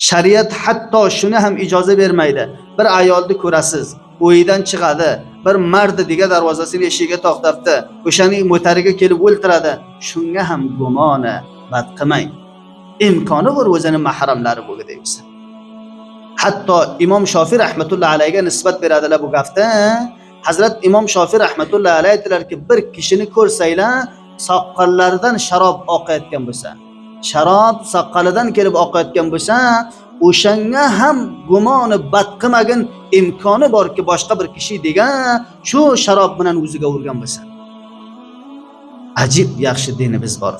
Shariat hatto shuni ham ijoza bermaydi. Bir ayolni ko'rasiz, uyidan chiqadi, bir mardi degan darvozasini eshigiga to'xtatdi, o'shaning mo'tariga kelib o'ltiradi. Shunga ham gumoni bad qilmang. Imkoni bor o'zini mahramlari bo'ldi deymiz. Hatto Imom Shofiy rahmatullohi alayhiga nisbat beradilar bu gapni. Hazrat Imom Shofiy rahmatullohi alayhi aytdilarki, bir kishini ko'rsanglar, soqollaridan sharob oqayotgan bo'lsa, sharob soqolidan kelib oqayotgan bo'lsa, o'shanga ham gumoni bad qilmagin, imkoni borki boshqa bir kishi degan shu sharob bilan o'ziga urgan bo'lsa. Ajib yaxshi dinimiz bor.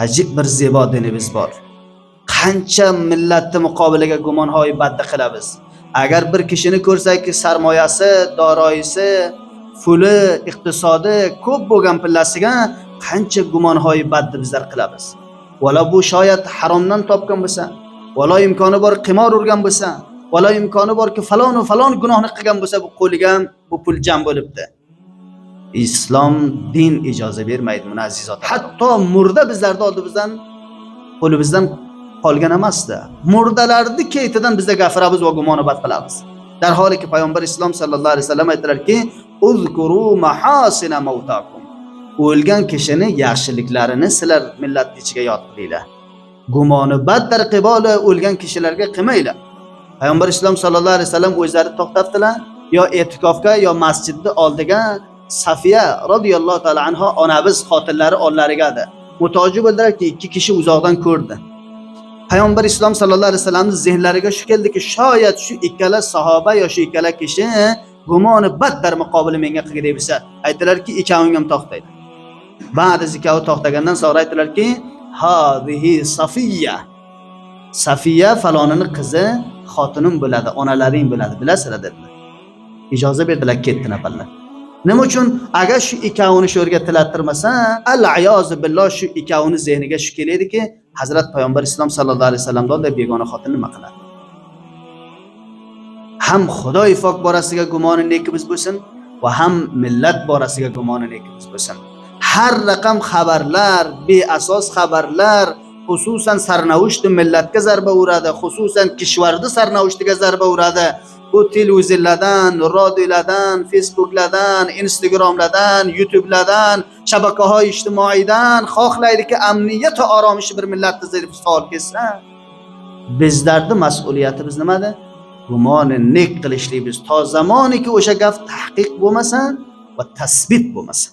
Ajib bir zebo dinimiz bor. Qancha millatni muqobiliga gumonhoyi badda qilamiz. Agar bir kishini ko'rsakki, sarmoyasi, doroyisi, puli, iqtisodi ko'p bo'lgan pillasiga qancha gumonhoyi badni bizlar qilamiz. Vala bu shoyat haromdan topgan bo'lsa, vala imkoni bor qimor urgan bo'lsa, vala imkoni borki falon va falon gunohni qilgan bo'lsa, bu qo'liga bu pul jam bo'libdi. Islom din ijoza bermaydi buni, aziz otalar. Hatto murda bizlarni oldimizdan qo'limizdan qolgan emasdi. Murdalarni ketidan bizda gapiramiz va gumonobad qilamiz. Darholiki payg'ambar islom sallallohu alayhi vasallam aytdilarki, "Uzkuru mahasina mautakum." O'lgan kishini yaxshiliklarini sizlar millat ichiga yod qilinglar. Gumoni bad qiboli o'lgan kishilarga qilmanglar. Payg'ambar islom sallallohu alayhi vasallam o'zlari to'xtatdilar, yo e'tikofga yo masjidni oldiga Safiya radhiyallohu ta'ala anha onamiz xotinlari ollariga edi. Mutoji bo'ldilarki, ikki kishi uzoqdan ko'rdi. Payg'ambar islom sallallohu alayhi vasallamning zehnlariga shu keldiki, shoyat shu ikkala sahoba yo shu ikkala kishi gumoni bad dar muqobili menga qildi desa, aytdilarki, ikkoving ham to'xtaydi. Ba'di ikkovi to'xtagandan so'ng aytdilarki, "Hadihi Safiya." Safiya falonini qizi, xotinim bo'ladi, onalaring bo'ladi, bilasizlar dedilar. Ijoza berdilar, ketdi nafarlar. Nima uchun? Agar shu ikkovini shu yerga tilattirmasa, al-ayozu billah shu ikkovini zehniga shu keladiki, Hazrat payg'ambar islom sallallohu alayhi vasallamdan begona xotin nima qiladi? Ham Xudoy pok borasiga gumoni nekimiz bo'lsin va ham millat borasiga gumoni nekimiz bo'lsin. Har raqam xabarlar, beasos xabarlar, xususan sarnavushti millatga zarba uradi, xususan kishvarni sarnavushtiga zarba uradi. Bu televizorlardan, radiolardan, Facebooklardan, Instagramlardan, YouTubelardan, shabakalar ijtimoiydan xohlaydiki amniyat va oromishi bir millatni zerib savol kelsa, bizlarni mas'uliyatimiz nimada? Gumoni nek qilishligimiz to zamoniki o'sha gap tahqiq bo'lmasa va tasbit bo'lmasa.